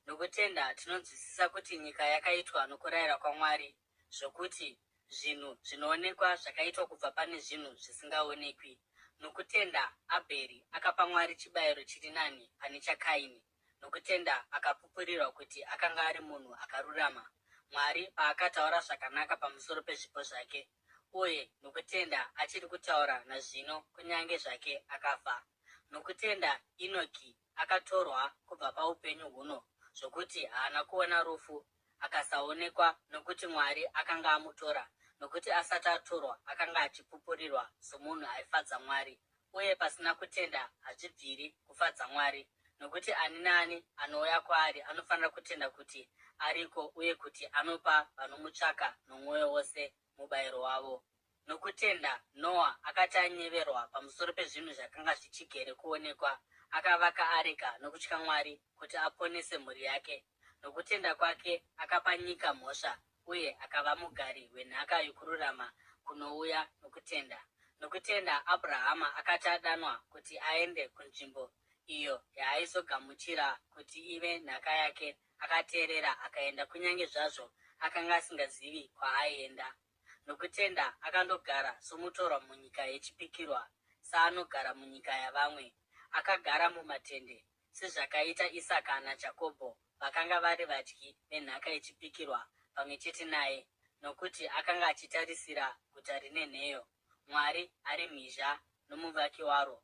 Nokutenda tinonzwisisa kuti nyika yakaitwa nokurayira kwaMwari, zvokuti zvinhu zvinoonekwa zvakaitwa kubva pane zvinhu zvisingaonekwi. Nokutenda Abheri akapa Mwari chibayiro chiri nani pane chaKaini. Nokutenda akapupurirwa kuti akanga ari munhu akarurama, Mwari paakataura zvakanaka pamusoro pezvipo zvake, uye nokutenda achiri kutaura nazvino kunyange zvake akafa. Nokutenda Enoki akatorwa kubva paupenyu huno, zvokuti haana kuona rufu, akasaonekwa nokuti Mwari akanga amutora, nokuti asati atorwa akanga achipupurirwa somunhu aifadza Mwari. Uye pasina kutenda hazvibviri kufadza Mwari, nokuti ani naani anouya kwaari anofanira kutenda kuti ariko uye kuti anopa vanomutsvaka nomwoyo wose mubayiro wavo. Nokutenda Noa akati anyeverwa pamusoro pezvinhu zvakanga zvichigere kuonekwa, akavaka areka nokutya Mwari kuti aponese mhuri yake. Nokutenda kwake akapa nyika mhosva uye akava mugari wenhaka yokururama kunouya nokutenda. Nokutenda Abrahama akati adanwa kuti aende kunzvimbo iyo yaaizogamuchira kuti ive nhaka yake, akateerera akaenda kunyange zvazvo akanga asingazivi kwaaienda. Nokutenda akandogara somutorwa munyika yechipikirwa, saanogara munyika yavamwe. Akagara mumatende, sezvakaita Isaka naJakobho vakanga vari vadyi venhaka yechipikirwa pamwe chete naye, nokuti akanga achitarisira guta rine nheyo, Mwari ari mhizha nomuvaki waro.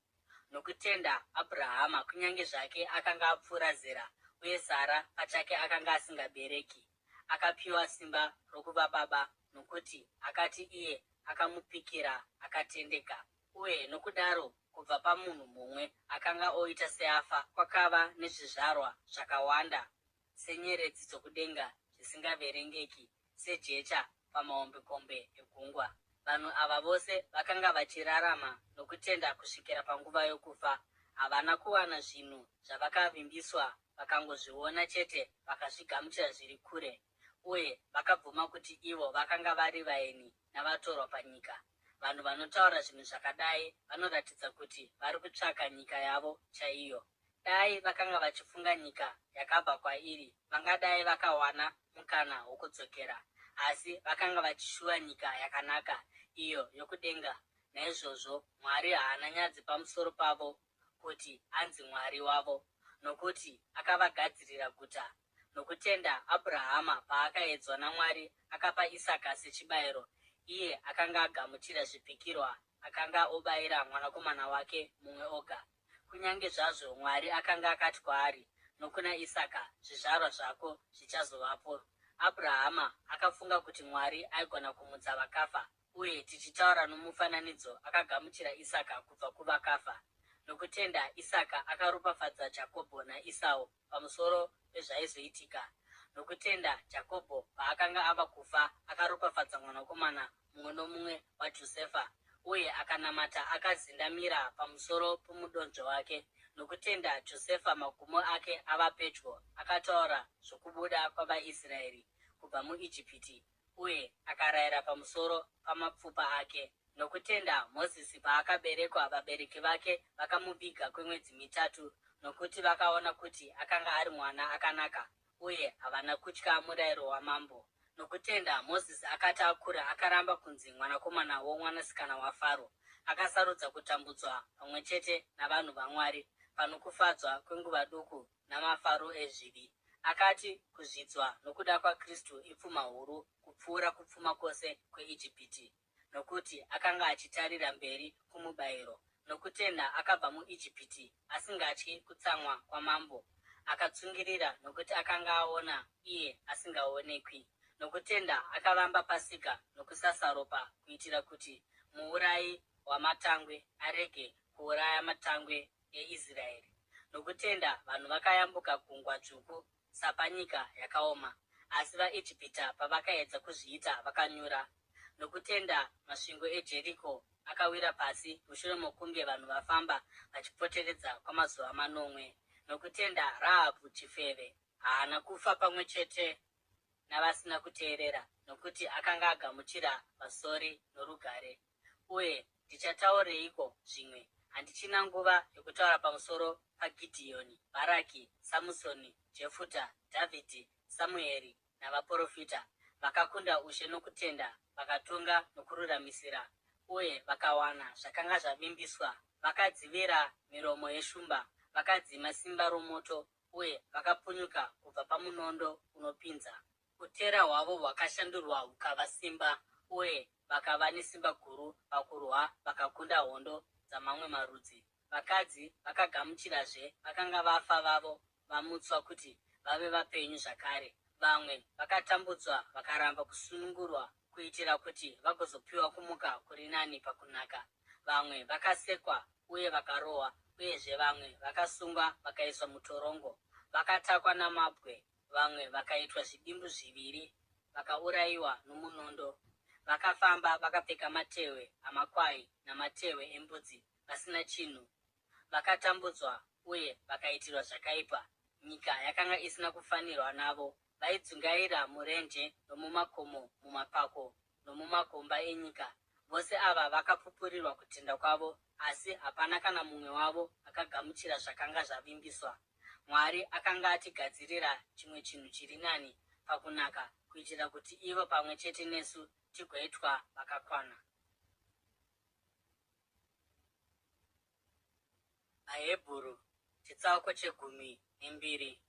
Nokutenda Abrahama, kunyange zvake akanga apfuura zera uye Sara pachake akanga asingabereki, akapiwa simba rokuva baba, nokuti akati iye akamupikira akatendeka. Uye nokudaro kubva pamunhu mumwe akanga oita seafa kwakava nezvizvarwa zvakawanda senyeredzi dzokudenga zvisingaverengeki, sejecha pamahombekombe egungwa. Vanhu ava vose vakanga vachirarama nokutenda kusvikira panguva yokufa. Havana kuwana zvinhu zvavakavimbiswa, vakangozviona chete vakazvigamuchira zviri kure, uye vakabvuma kuti ivo vakanga vari vaeni navatorwa panyika. Vanhu vanotaura zvinhu zvakadai vanoratidza kuti vari kutsvaka nyika yavo chaiyo. Dai vakanga vachifunga nyika yakabva kwairi, vangadai vakawana mukana wokudzokera. Asi vakanga vachishuva nyika yakanaka, iyo yokudenga. Naizvozvo Mwari haana nyadzi pamusoro pavo kuti anzi Mwari wavo, nokuti akavagadzirira guta. Nokutenda Abhurahama paakaedzwa naMwari akapa Isaka sechibayiro, iye akanga agamuchira zvipikirwa akanga obayira mwanakomana wake mumwe oga. Kunyange zvazvo Mwari akanga akati kwaari, Nokuna Isaka zvizvarwa zvako zvichazovapo, Abhurahama akafunga kuti Mwari aigona kumutsa vakafa, uye tichitaura nomufananidzo akagamuchira Isaka kubva kuvakafa. Nokutenda Isaka akaropafadza Jakobho naIsau pamusoro pezvaizoitika. Nokutenda Jakobho paakanga ava kufa akaropafadza mwanakomana mumwe nomumwe waJosefa, uye akanamata akazendamira pamusoro pomudonzvo wake. Nokutenda Josefa magumo ake ava pedyo akataura zvokubuda kwavaIsraeri kubva muIjipiti, uye akarayira pamusoro pamapfupa ake. Nokutenda Mozisi paakaberekwa vabereki vake vakamuviga kwemwedzi mitatu, nokuti vakaona kuti akanga ari mwana akanaka, uye havana kutya murayiro wamambo. Nokutenda Mozisi akati akura akaramba kunzi mwanakomana womwanasikana waFaro, akasarudza kutambudzwa pamwe chete navanhu vaMwari pano kufadzwa kwenguva duku namafaro ezvivi. Akati kuzvidzwa nokuda kwaKristu ipfuma huru kupfuura kupfuma kwose kweIjipiti, nokuti akanga achitarira mberi kumubayiro. Nokutenda akabva muIjipiti, asingatyi kutsamwa kwamambo. Akatsungirira, nokuti akanga aona iye asingaonekwi. Nokutenda akavamba Pasika nokusasa ropa, kuitira kuti muurayi wamatangwe arege kuuraya matangwe eIsraeri. Nokutenda vanhu vakayambuka Gungwa Dzvuku sapanyika yakaoma, asi vaIjipita pavakaedza kuzviita vakanyura. Nokutenda masvingo eJeriko akawira pasi mushure mokunge vanhu vafamba vachipoteredza kwamazuva manomwe. Nokutenda Rahabhu chifeve haana kufa pamwe chete navasina kuteerera, nokuti akanga agamuchira vasori norugare. Uye ndichataureiko zvimwe? Handichina nguva yokutaura pamusoro paGidhiyoni, Bharaki, Samusoni, Jefuta, Dhavhidhi, Samueri navaporofita, vakakunda ushe nokutenda, vakatonga nokururamisira, uye vakawana zvakanga zvavimbiswa, vakadzivira miromo yeshumba, vakadzima simba romoto, uye vakapunyuka kubva pamunondo unopinza. Utera hwavo hwakashandurwa hukava simba, uye vakava nesimba guru pakurwa vakakunda hondo dzamamwe marudzi. Vakadzi vakagamuchirazve vakanga vafa vavo vamutswa kuti vave vapenyu zvakare. Vamwe vakatambudzwa vakaramba kusunungurwa kuitira kuti vagozopiwa kumuka kuri nani pakunaka. Vamwe vakasekwa uye vakarohwa, uyezve vamwe vakasungwa vakaiswa mutorongo. Vakatakwa namabwe, vamwe vakaitwa zvidimbu zviviri, vakaurayiwa nomunondo. Vakafamba vakapfeka matehwe amakwai namatehwe embudzi, vasina chinhu. Vakatambudzwa uye vakaitirwa zvakaipa. Nyika yakanga isina kufanirwa navo. Vaidzungaira murenje nomumakomo, mumapako nomumakomba enyika. Vose ava vakapupurirwa kutenda kwavo, asi hapana kana mumwe wavo akagamuchira zvakanga zvavimbiswa. Mwari akanga atigadzirira chimwe chinhu chiri nani pakunaka kuitira kuti ivo pamwe chete nesu tigoitwa vakakwana. VaHebhuru chitsauko chegumi nembiri.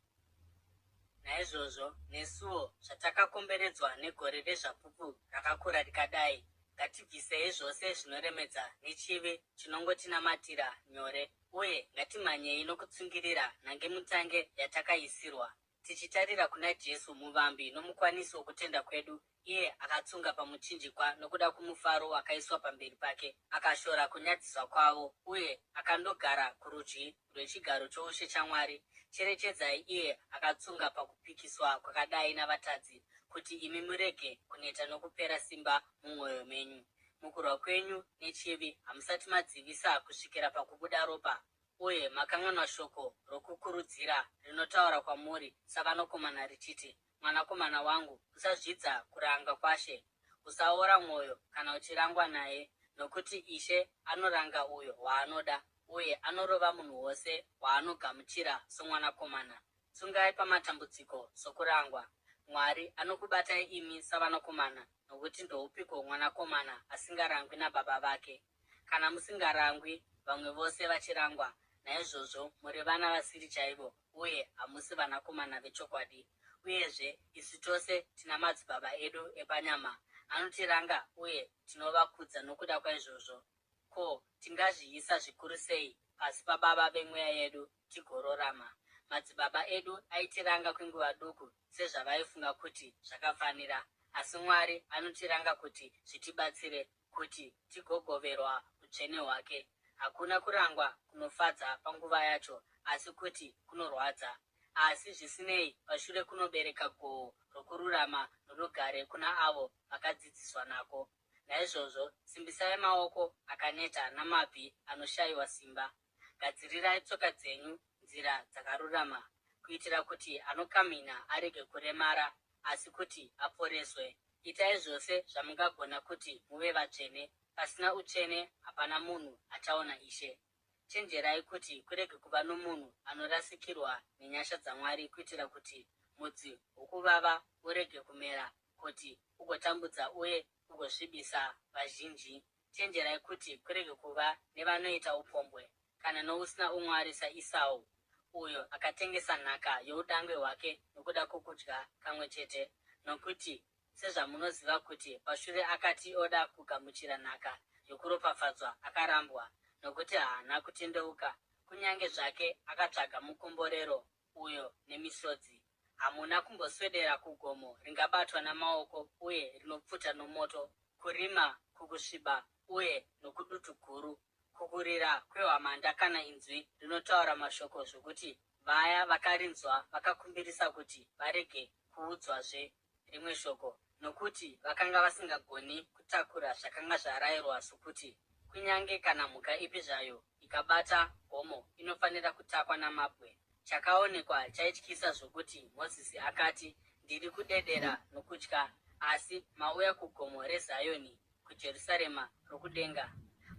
Naizvozvo nesuwo zvatakakomberedzwa negore rezvapupu rakakura rikadai, ngatibvisei zvose zvinoremedza nechivi chinongotinamatira nyore, uye ngatimhanyei nokutsungirira nhangemutange yatakaisirwa, tichitarira kuna Jesu, muvambi nomukwanisi wokutenda kwedu, Iye akatsunga pamuchinjikwa nokuda kwomufaro wakaiswa pamberi pake, akashora kunyadziswa kwavo, uye akandogara kurudyi rwechigaro choushe chaMwari. Cherechedzai iye akatsunga pakupikiswa kwakadai navatadzi, kuti imi murege kuneta nokupera simba mumwoyo menyu. Mukurwa kwenyu nechivi hamusati madzivisa kusvikira pakubuda ropa, uye makanganwa shoko rokukurudzira rinotaura kwamuri savanakomana richiti, Mwanakomana wangu, usazvidza kuranga kwaShe, usaora mwoyo kana uchirangwa naye, nokuti Ishe anoranga uyo waanoda, uye anorova munhu wose waanogamuchira somwanakomana. Tsungai pamatambudziko sokurangwa. Mwari anokubatai imi savanakomana, nokuti ndoupiko mwanakomana asingarangwi nababa vake? Kana musingarangwi, vamwe vose vachirangwa, naizvozvo muri vana vasiri chaivo uye hamusi vanakomana vechokwadi. Uyezve, isu tose tina madzibaba edu epanyama anotiranga uye tinovakudza nokuda kwaizvozvo. Ko, tingazviisa zvikuru sei pasi paBaba vemweya yedu tigororama? Madzibaba edu aitiranga kwenguva duku sezvavaifunga kuti zvakafanira, asi Mwari anotiranga kuti zvitibatsire kuti tigogoverwa utsvene hwake. Hakuna kurangwa kunofadza panguva yacho, asi kuti kunorwadza. Asi, zvisinei, pashure kunobereka goho rokururama norugare kuna avo vakadzidziswa nako. Naizvozvo simbisai maoko akaneta namabvi anoshayiwa simba. Gadzirirai tsoka dzenyu nzira dzakarurama, kuitira kuti anokamhina arege kuremara, asi kuti aporeswe. Itai zvose zvamungagona kuti muve vatsvene. Pasina utsvene hapana munhu achaona Ishe. Chenjerai kuti kurege kuva nomunhu anorasikirwa nenyasha dzaMwari kuitira kuti mudzi wokuvava urege kumera kuti ugotambudza uye ugosvibisa vazhinji. Chenjerai kuti kurege kuva nevanoita upombwe, kana nousina umwari saIsau, uyo akatengesa nhaka youdangwe hwake nokuda kwokudya kamwe chete. Nokuti sezvamunoziva kuti pashure akati oda kugamuchira nhaka yokuropafadzwa akarambwa, nokuti haana kutendeuka, kunyange zvake akatsvaga mukomborero uyo nemisodzi. Hamuna kumboswedera kugomo ringabatwa namaoko uye rinopfuta nomoto, kurima, kukusviba uye nokudutu guru, kukurira kwehwamanda kana inzwi rinotaura mashoko zvokuti vaya vakarinzwa vakakumbirisa kuti varege kuudzwazve rimwe shoko, nokuti vakanga vasingagoni kutakura zvakanga zvarayirwa sokuti, Kunyange kana mhuka ipi zvayo ikabata gomo inofanira kutakwa namabwe. Chakaonekwa chaityisa zvokuti Mozisi akati, Ndiri kudedera nokutya. Asi mauya kugomo reZioni, kuJerusarema rokudenga,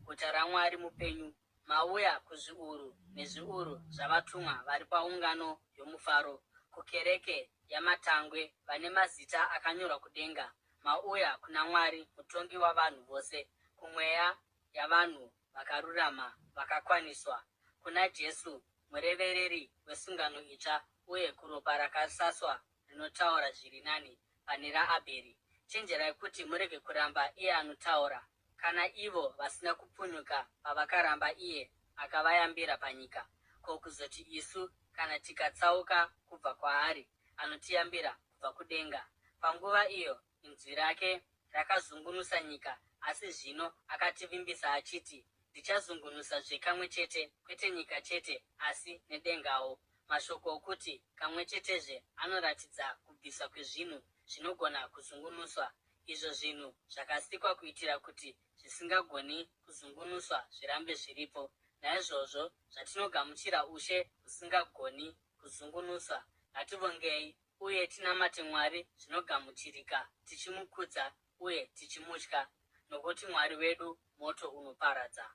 guta raMwari mupenyu, Mauya kuzviuru nezviuru zvavatumwa vari paungano yomufaro, kukereke yamatangwe vane mazita akanyorwa kudenga. Mauya kuna Mwari, mutongi wavanhu vose, kumweya yavanhu vakarurama vakakwaniswa, kuna Jesu, murevereri wesungano itsva, uye kuropa rakasaswa rinotaura zviri nani pane raAbheri. Chenjerai kuti murege kuramba iye anotaura. Kana ivo vasina kupunyuka pavakaramba iye akavayambira panyika, ko kuzoti isu kana tikatsauka kubva kwaari anotiyambira kubva kudenga? Panguva iyo inzwi rake rakazungunusa nyika, asi zvino akativimbisa achiti, Ndichazungunusazve kamwe chete, kwete nyika chete, asi nedengawo. Mashoko okuti kamwe chetezve anoratidza kubviswa kwezvinhu zvinogona kuzungunuswa, izvo zvinhu zvakasikwa kuitira kuti zvisingagoni kuzungunuswa zvirambe zviripo. Naizvozvo, zvatinogamuchira ushe husingagoni kuzungunuswa, ngativongei uye tinamate Mwari zvinogamuchirika, tichimukudza uye tichimutya, nokuti Mwari wedu moto unoparadza.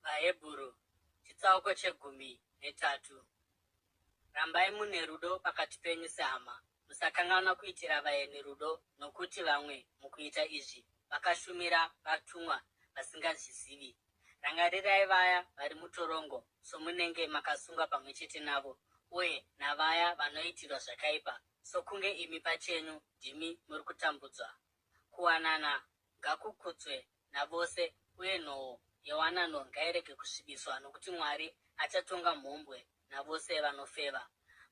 VaHebhuru chitsauko chegumi netatu. Rambai mune rudo pakati penyu sehama, musakanganwa kuitira vaeni rudo, nokuti vamwe mukuita izvi vakashumira vatumwa vasingazvizivi. Rangarirai vaya vari mutorongo somunenge makasungwa pamwe chete navo, uye navaya vanoitirwa zvakaipa, sokunge imi pachenyu ndimi muri kutambudzwa. Kuwanana ngakukudzwe navose, uye nhowo yewanano ngairege kusvibiswa, nokuti Mwari achatonga mhombwe navose vanofeva.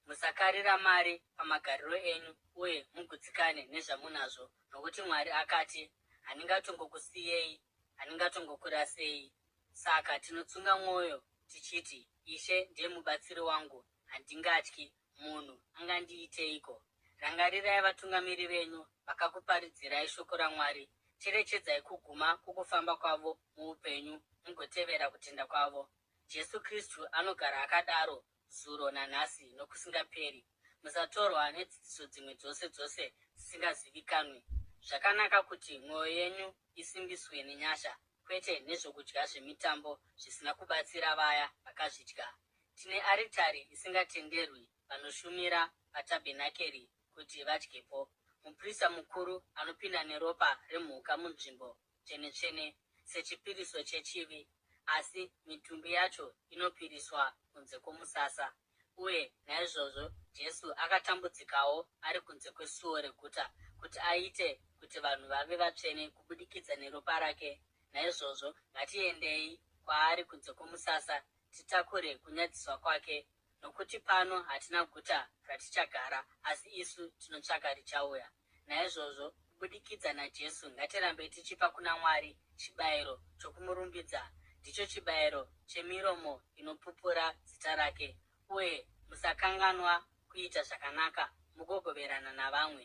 Musakarira mari pamagariro enyu, uye mugutsikane nezvamunazvo, nokuti Mwari akati, Handingatongokusiyei, handingatongokurasei. Saka tinotsunga mwoyo tichiti, Ishe ndiye mubatsiri wangu, handingatyi. Munhu angandiiteiko? Rangarirai vatungamiri venyu vakakuparidzirai shoko raMwari. Cherechedzai kuguma kwokufamba kwavo muupenyu mugotevera kutenda kwavo. Jesu Kristu anogara akadaro zuro nanhasi nokusingaperi. Musatorwa nedzidziso dzimwe dzose dzose dzisingazivikanwi. Zvakanaka kuti mwoyo yenyu isimbiswe nenyasha, kwete nezvokudya zvemitambo zvisina kubatsira vaya vakazvidya. Tine aritari isingatenderwi vanoshumira patabhenakeri kuti vadyepo. Muprista mukuru anopinda neropa remhuka munzvimbo tsvenetsvene sechipiriso chechivi, asi mitumbi yacho inopiriswa kunze kwomusasa. Uye naizvozvo Jesu akatambudzikawo ari kunze kwesuo reguta kuti aite kuti vanhu vave vatsvene kubudikidza neropa rake. Naizvozvo ngatiendei kwaari kunze kwomusasa titakure kunyadziswa kwake, nokuti pano hatina guta ratichagara, asi isu tinotsvaka richauya. Naizvozvo, kubudikidza naJesu ngatirambe tichipa kuna Mwari chibayiro chokumurumbidza, ndicho chibayiro chemiromo inopupura zita rake. Uye musakanganwa kuita zvakanaka mugogoverana navamwe,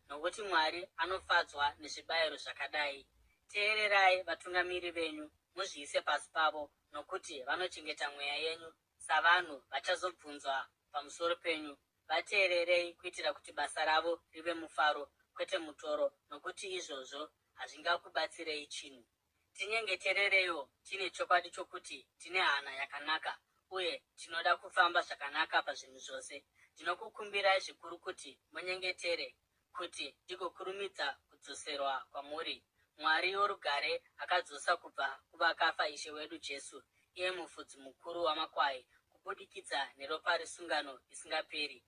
nokuti Mwari anofadzwa nezvibayiro zvakadai. Teererai vatungamiri venyu, muzviise pasi pavo, nokuti vanochengeta mweya yenyu savanhu vachazobvunzwa pamusoro penyu. Vateererei kuitira kuti basa ravo rive mufaro, kwete mutoro, nokuti izvozvo hazvingakubatsirei chinhu. Tinyengeterereiwo tiine chokwadi chokuti tine hana yakanaka uye tinoda kufamba zvakanaka pazvinhu zvose. Ndinokukumbirai zvikuru kuti munyengetere kuti ndigokurumidza kudzoserwa kwamuri. Mwari worugare akadzosa kubva kuvakafa Ishe wedu Jesu, iye mufudzi mukuru wamakwai, kubudikidza neropa resungano isingaperi,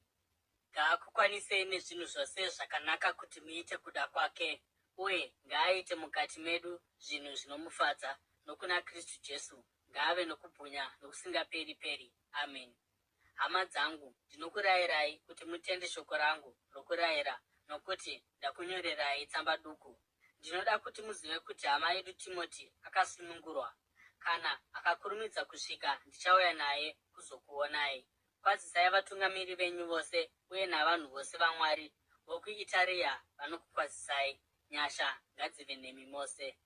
ngaakukwanisei nezvinhu zvose zvakanaka kuti muite kuda kwake, uye ngaaite mukati medu zvinhu zvinomufadza, nokuna Kristu Jesu ngaave nokubwinya nokusingaperi-peri. Ameni. Hama dzangu, ndinokurayirai kuti mutende shoko rangu rokurayira, nokuti ndakunyorerai tsamba duku. Ndinoda kuti muzive kuti hama yedu Timoti akasunungurwa. Kana akakurumidza kusvika, ndichauya naye kuzokuonai. Kwazisai vatungamiri venyu vose uye navanhu vose vaMwari. VokuItaria vanokukwazisai. Nyasha ngadzive nemi mose.